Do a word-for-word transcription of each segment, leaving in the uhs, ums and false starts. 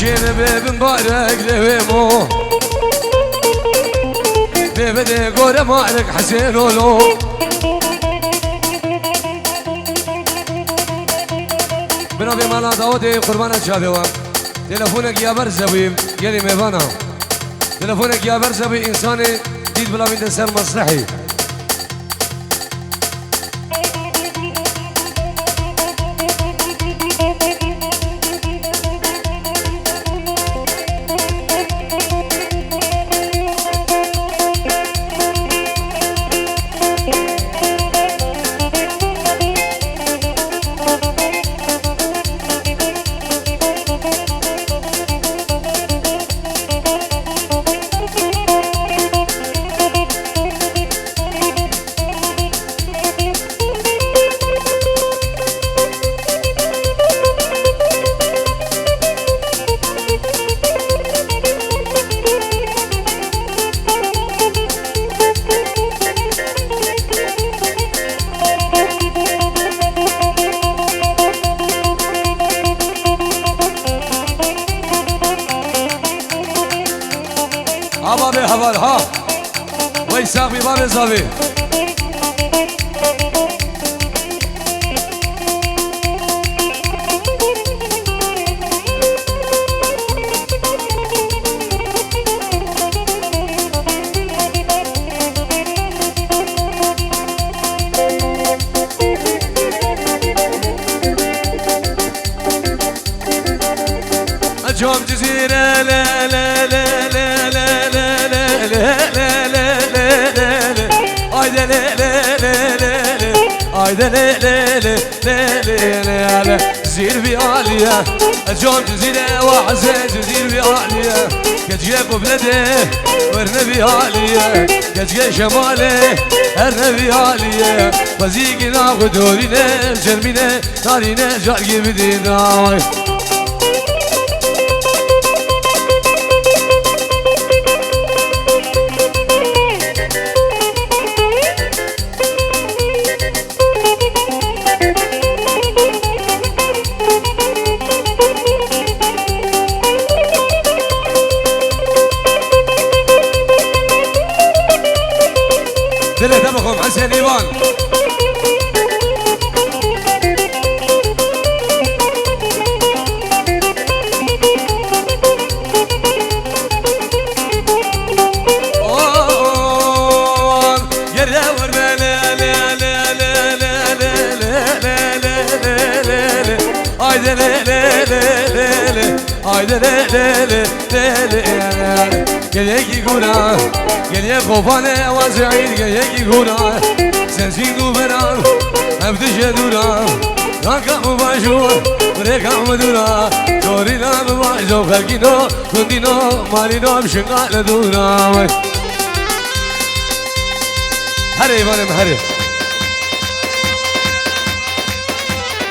Çêne be bin barek lewê mo. Bê bide gore marek Hesên olo. Bina bê mala dawetê qurbana çavê wa. Telefonek ya berze bû, gelê mêvana. Telefonek ya berze bû, însanê dît bila bînde ser meslehê. Ava be heval ha. Wey sax bî bavê zavê. Ecom Cizîre le le le le le le le le le le le le le le. Hayde le le le le le. Hayde le le le le le le le. Cizîr vî alî ye. Ecom Cizîre waze Cizîr vî alî ye. Keçiye qubledê werne vî alî ye. Keçiye şemale herne vî alî ye. Xwezî gina xwe dorîne, şermîne, tarîne, cargê bidîne. Ay. Dilê te bixwim, Hesen Îvan. Hayde le le le le le. Hayde le le le le le. Gelekî gura, gelê qofane wazî, gelekî gura. Sensî guvera, ev dije dura. Raka mi bajo, reka mi dura. Dorîna mi bajo, xelkîno, gundîno, malîno, bi şingale dura. Vay. Herê Îvanê min, herê.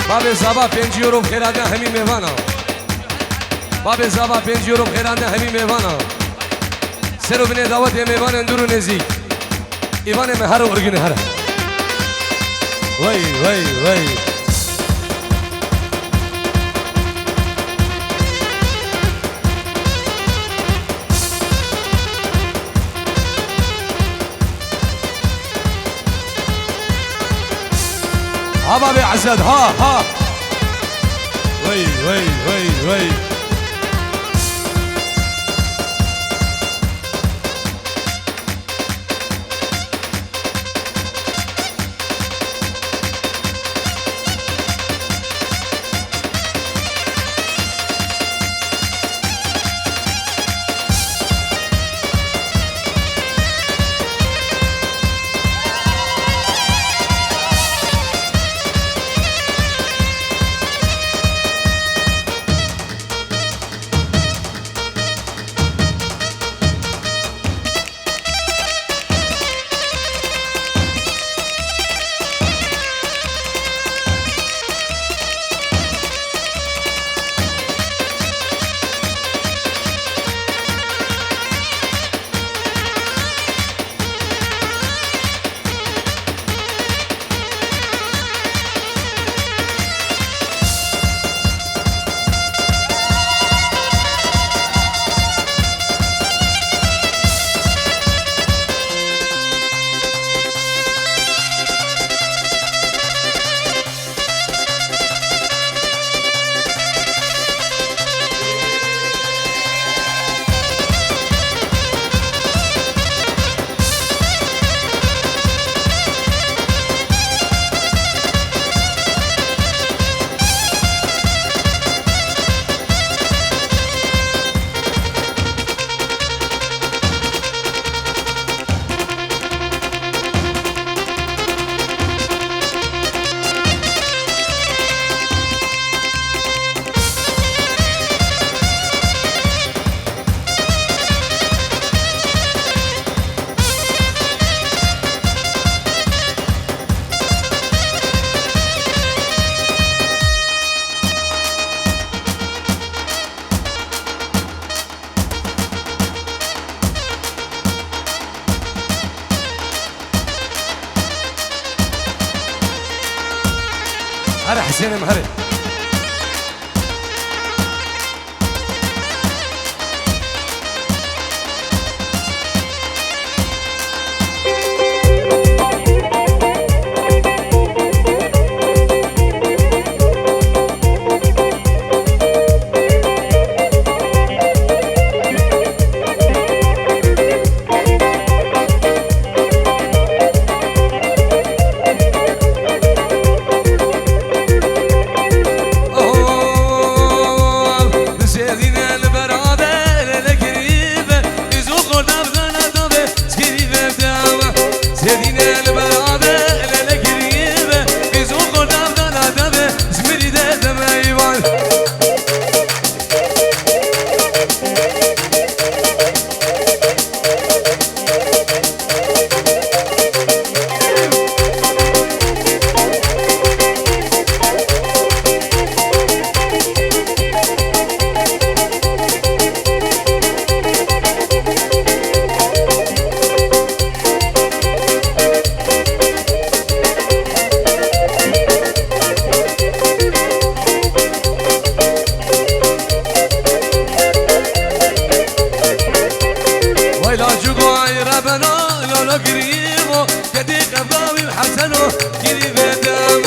Babê Zaba pêncî euro bi xêra de hemî mêvana. Babê Zaba pêncî euro bi xêra de hemî mêvana. Ser û binê dawetê mêvanên dûr û nêzîk. Îvanê min, herê, orgînê, herê. Wey, wey, wey. Ha babê Esed, ha, ha. Wey, wey, wey, wey. Benim, hadi. Vay lacû goy rebeno, lolo girîvo, kedî qevgawî Heseno, girî vedem.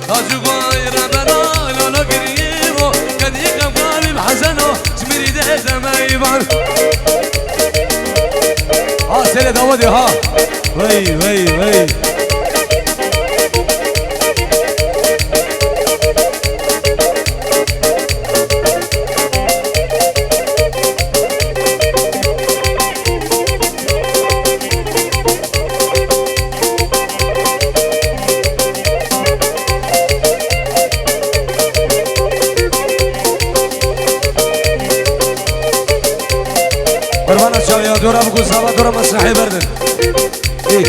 Lacû goy rebeno, lolo girîvo, kedî qevgawî Heseno, smirî de demeyvan. Ha, sele dawa de ha. Vay, vay, vay. Qurbana çaviya dora bû ku sava dora mesrehê berdin. Ê.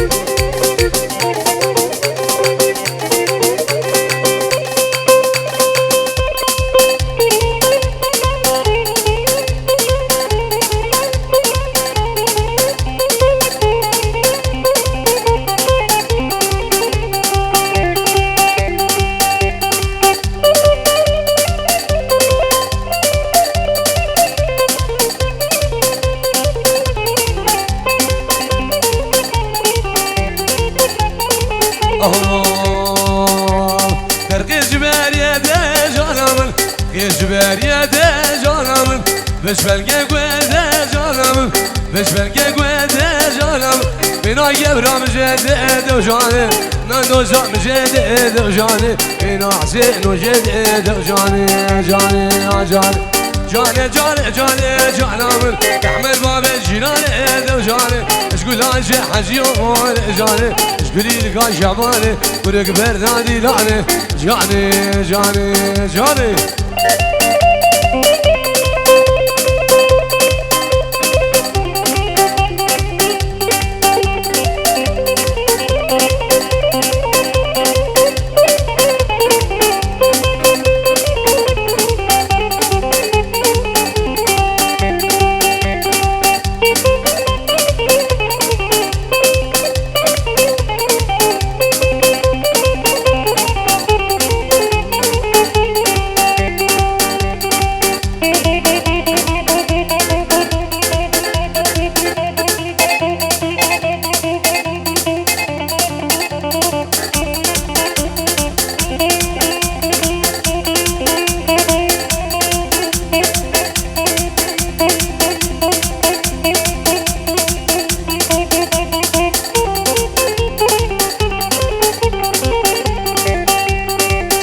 Aho, dergê ji beriyê de cana min, gê ji beriyê de cana min, beş belge guê de cana min, beş belge guê de cana min, bina gevra min jê de de cane, nando za min jê de de cane, bina Hüseyin o jê de de cane, cane, cane. Cane, cane, cane, cana min, Ehmed babê cîranê de cane, ez gula ji hecî ol cane, ez gulî li ka şebanê, kurek berda dîlanê, cane, cane, cane.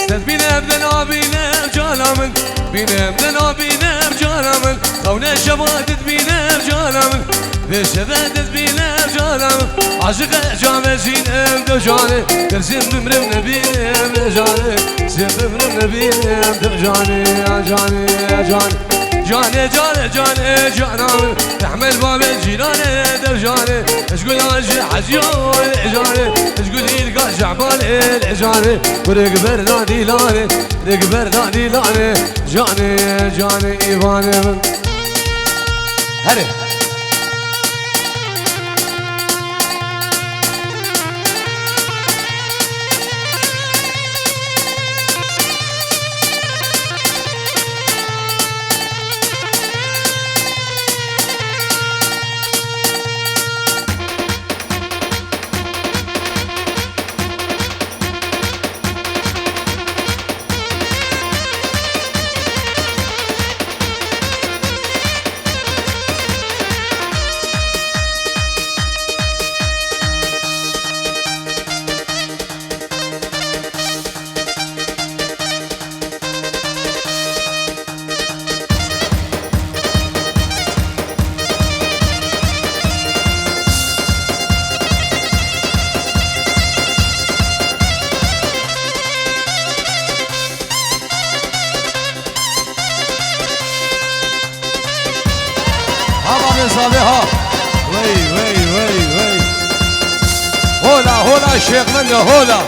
Sed bîne em de nabîne cana min, bîne em de nabîne cana min, xewne şeva didbîne cana min. Vê şeve dizbîne cana min, aşiqe çavê jîn em de canê, kir sê bimrim nebîne de canê, sê bimrim nebîne de canê, canê, canê. Canê, canê, canê, cana min, Ehmed babê cîranê de canê, ez gula ji hecî ol canê, ez gulî li ka şebanê canê, kurek berda dîlanê, kurek berda dîlanê, canê, canê, îvanê min. Herê. Zavê ha. Wey, wey, wey, wey. Hola, hola, şêxlenge, hola.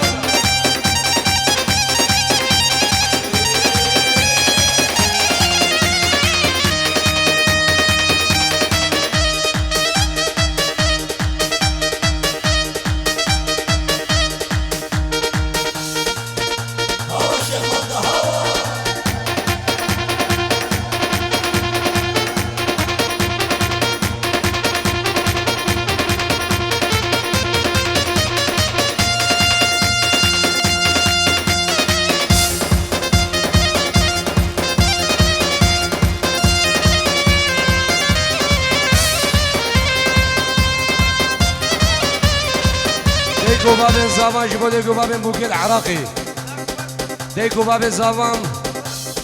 Dayk û bavên zavan ji bo dayk û bavên Bûkê li Iraqê. Dayk û bavên zavan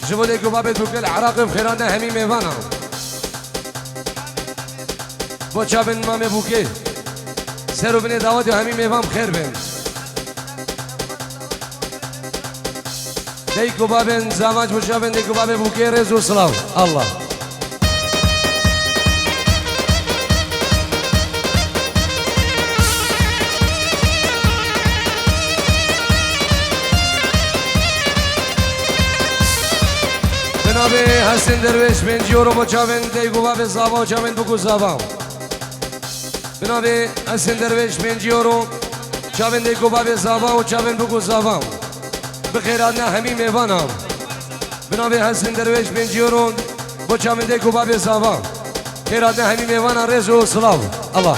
ji bo dayk û bavên Bûkê li Iraqê bi xêran de hemî mêvanan. Bo çavên mamê Bûkê. Ser û binê dawetê hemî mêvan bi xêr bin. Dayk û bavên zavan ji bo çavên dayk û bavê Bûkê rêz û silav. Allah. Bi navê Hesên Derwêş pêncî euro bo çavên dayk û bavê zava û çavên bûk û zava. Bi navê Hesên Derwêş pêncî euro çavên dayk û bavê zava û çavên bûk û zava. Bi xêr hatina hemî mêvanan. Bi navê Hesên Derwêş pêncî euro bo çavên dayk û bavê zava. Xêr hatina hemî mêvanan, rêz û silav. Allah.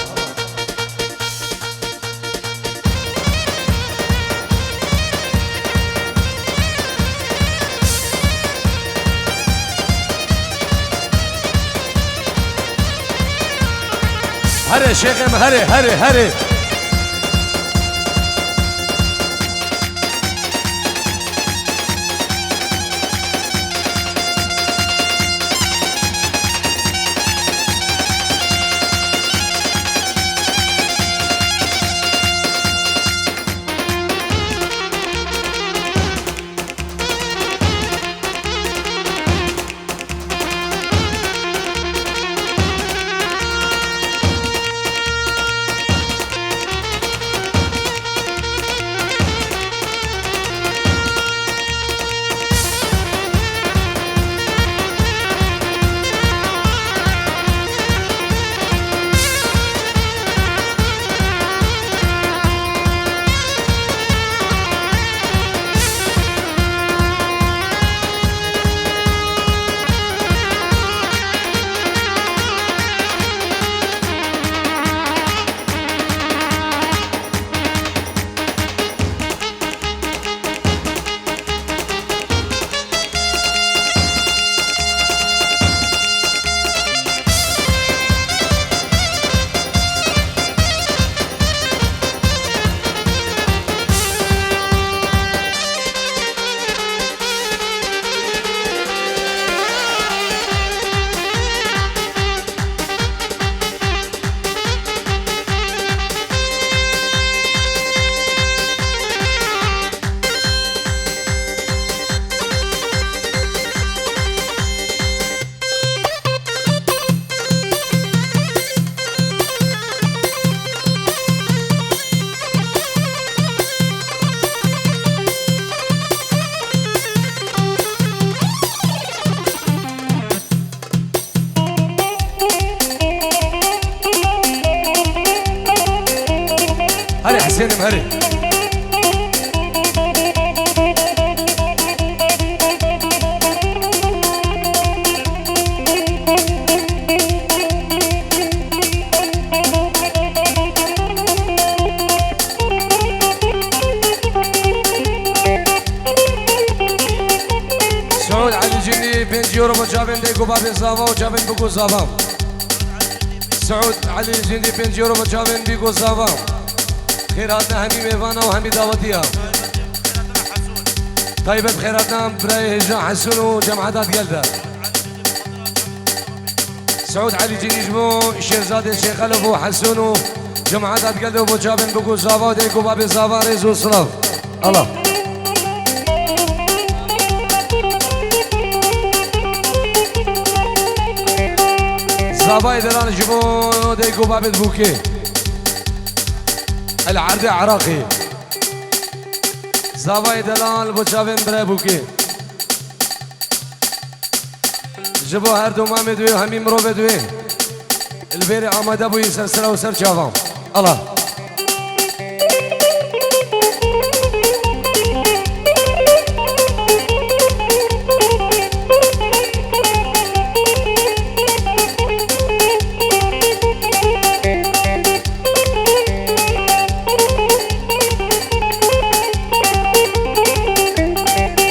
Here şêxê min, here, here, here. Herê Hesênim, herê. Suud Elî Cînî, pêncî euro bo çavên dayk û bavê zava û çavên bûk û zava. Suud Elî Cînî, pêncî euro bo çavên bîk û zava. Xêr hatina hemî mêvana û hemî dawetiya. Taybet xêr hatina birayê hêja Hesûn û cemaeta digel de. Suud Elî Cînî ji bo Şêrzadê Şêxelef û Hesûn û cemaeta digel de û bo çavên bûk û zava û dayk û bavê zava rêz û silav. Allah. Zavayê delal ji bo dayik û babê Bûkê. El Erdê Iraqê. Zavayê delal bo çavên birê Bûkê. Ji bo her du mamê duê û hemî mirovê duê. Li vêrê amade bûyî ser sera û ser çavan. Allah.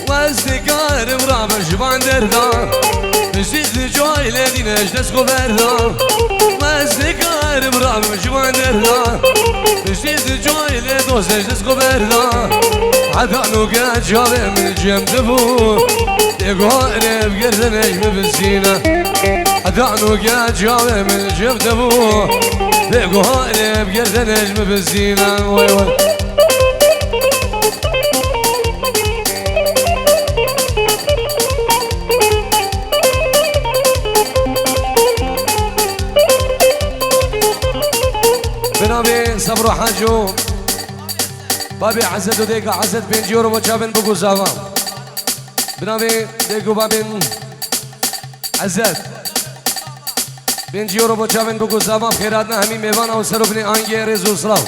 Wez dikarim rabim ji van derda. Piştî di coylê dîne ji dest xwe berda. Wez dikarim rabim ji van derda. Piştî di coylê dost ji dest xwe berda. Heta nûke çavê min cem dibû. Tê guharê bi gerdenê ji min bisîne. Heta nûke çavê min cem dibû. Tê guharê bi gerdenê ji min bisîne. Way way. Bi navê Sebro Haco, babê Ezet û dêka Ezet pêncî euro bo çavên bûk û zava. Bi navê dêk û babên Ezet. Pêncî euro bo çavên bûk û zava, bi xêr hatina hemî mêvana û seroknê angê rêz û silav.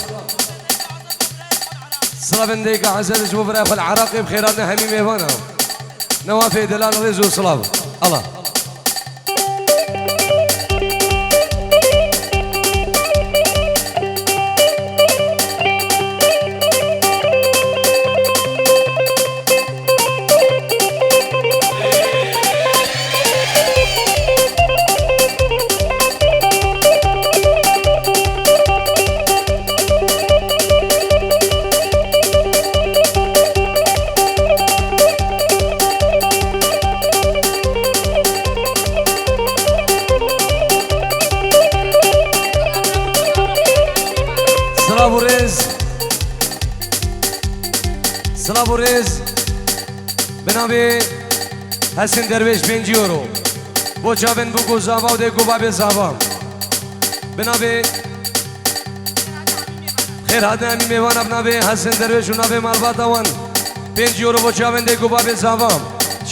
Silavên dêka Ezet ji bo birayê xwe li Iraqê, bi xêr hatina hemî mêvana. Newafê delal rêz û silav. Allah. Silav û rêz. Silav û rêz. Bi navê Hesin Derwêş pêncî euro. Bo çavên bûk û zava û dêk û babê zava. Bi navê xêr hatin hemî mêvana bi navê Hesin Derwêş û navê malbata wan. Pêncî euro bo çavên dêk û babê zava.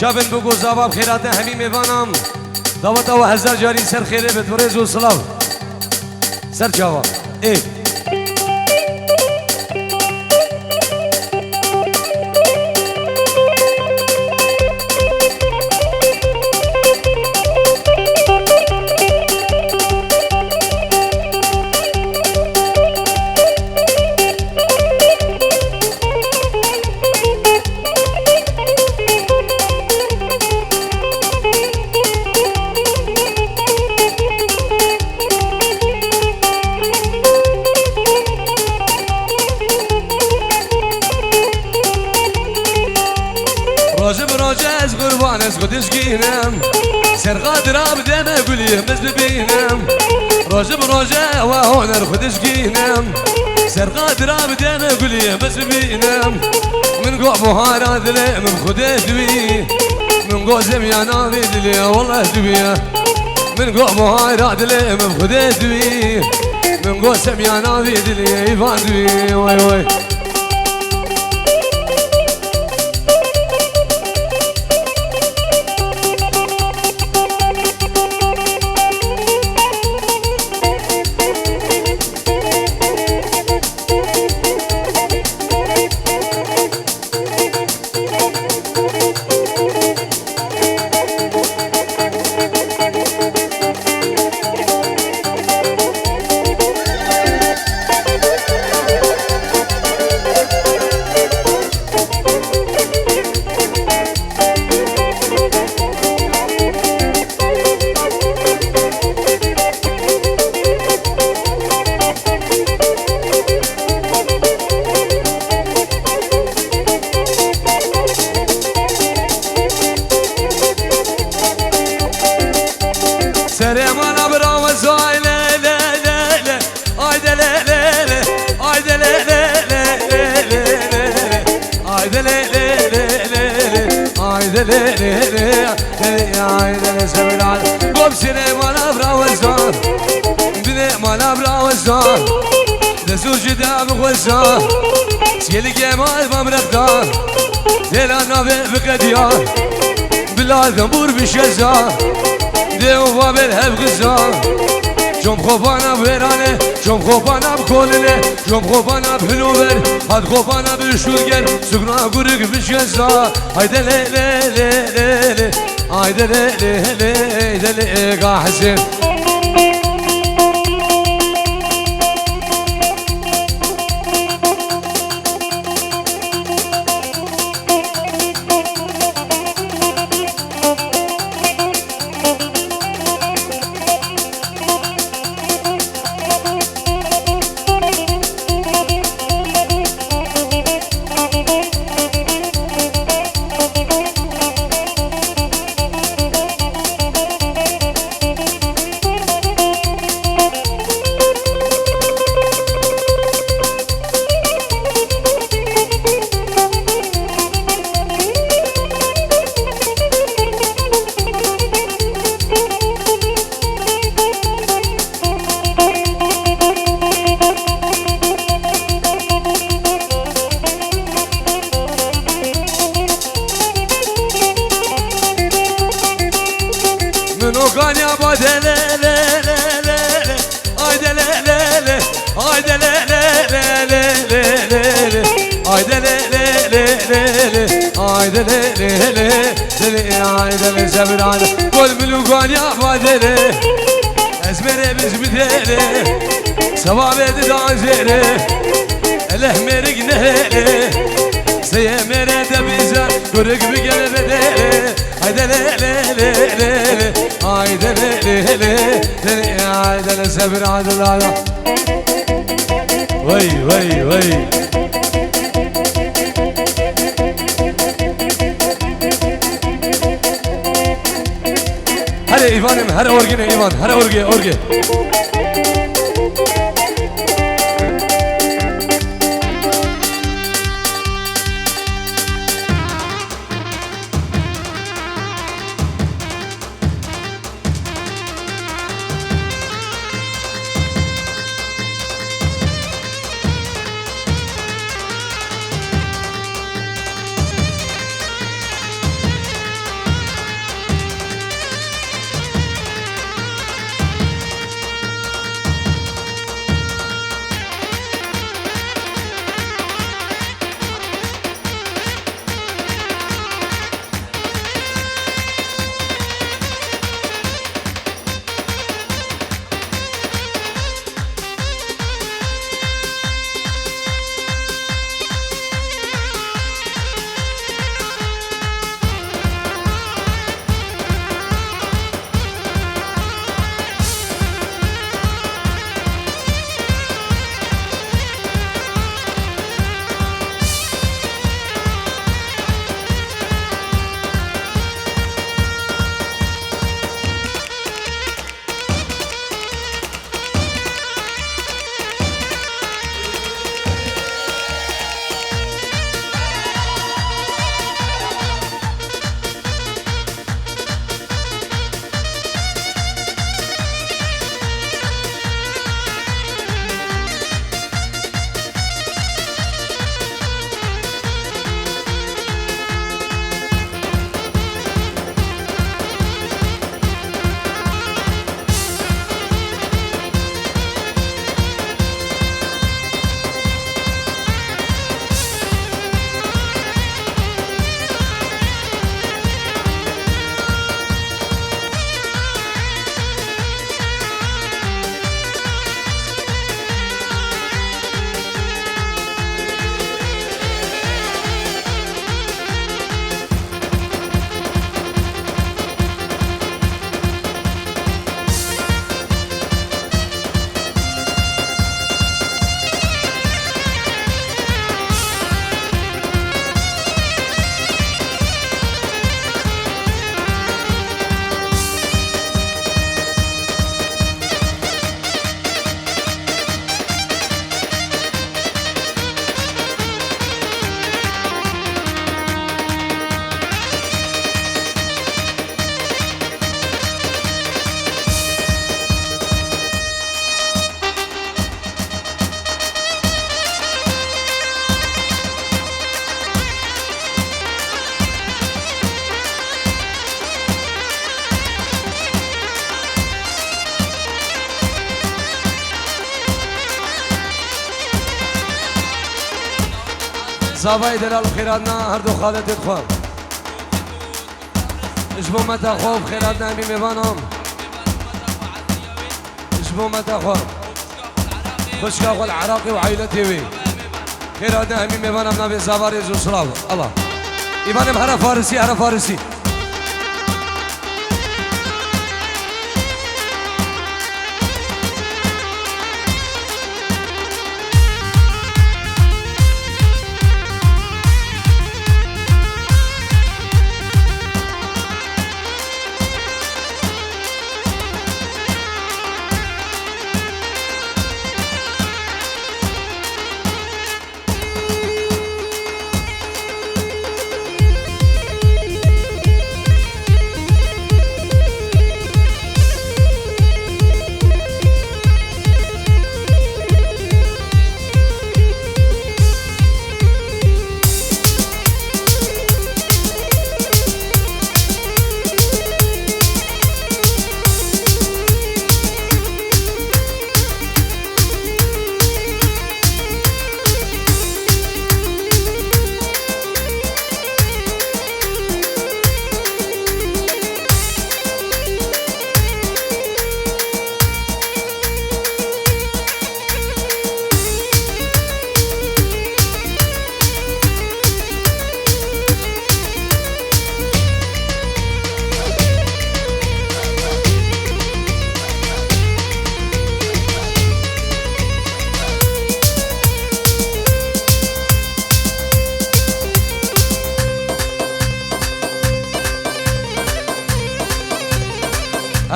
Çavên bûk û zava bi xêr hatin hemî mêvana. Daweta we hezar carî ser xêrê bit, bi rêz û silav. Ser çava. Ê. Roj bi roj ez qurban ez xwe dişkînim. Ser qadira bi deme gulî min ez bibînim. Roj bi roj ewa honer xwe dişkînim. Ser qadira bi deme gulî min ez bibînim. Min got buhara dilê min xwedê dibî. Min got zemya navê dilê wele dibî. Min got buhara dilê min xwedê dibî. Min got zemya navê dilê îvan dibî. Way way. Serê mala bira we zay le le le le. Ay de le le le. Ay de le le le le le le. Ay de le le le le le. Ay de le le le. Ay de le sevdan. Sine mala braweza, bine mala braweza, de zûr ji de bixweza, siyelike mal bam rexda, dela nave biqediya, bila dembur bişeza, de û babel hev xiza, com xopana verane, com xopana bikolile, com xopana bihilover, hat xopana bişurger, sukna gurik bişeza, hayde le le le le le. Hayde le le le le le ga Hüseyin. Min o kanya bade le le le le le. Hayde le le le. Hayde le le le le le le le. Hayde le le le le le. Hayde le le le le le. Hayde le sebrane. Gol min o kanya bade le. Ez mere biz bidere. Seba bedi da zere. Eleh merik nehele. Seye mere de bize. Kurik bi gele bedele. Hayde le le le le le. Hayde le le le le. Hayde le sebrane la la. Vay vay vay. Hele Îvanê min, hele orgê ne Îvan, hele orgê, orgê. Davayê delal xêradina her du xaletên xwe. Ji bo meta xwe û xêradina hemî mêvanan. Ji bo meta xwe. Xwişka xwe li Iraqê û aîletê wê. Xêradina hemî mêvanan navê Zava rêz û silav. Allah. Îvanê min here Farisî, here Farisî.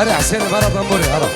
Hadi Hüseyin, bana tamburi, hadi.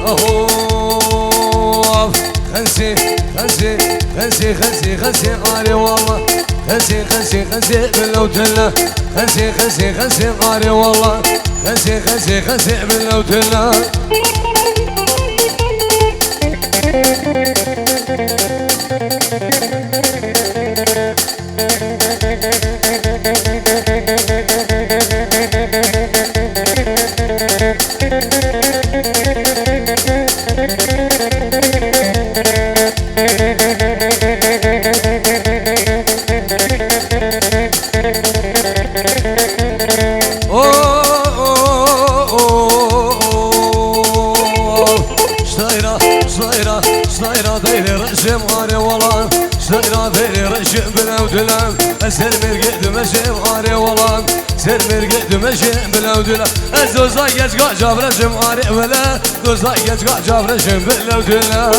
Aho, xezê, xezê, xezê, xezê, xezê, arê wala. Xezê, xezê, xezê, bila dila. Xezê, xezê, xezê, arê wala. Xezê, xezê, xezê, bila dila. Oh, oh, oh, oh, oh. Ştayra, ştayra, ştayra deyrê reşim are walan. Ştayra deyrê reşim bilew dilem. Eser merge dimejim are walan. Ser merge dimejim bilew dilem. Ez doza geç ga cabrejim are wele. Doza geç ga cabrejim bilew dilem.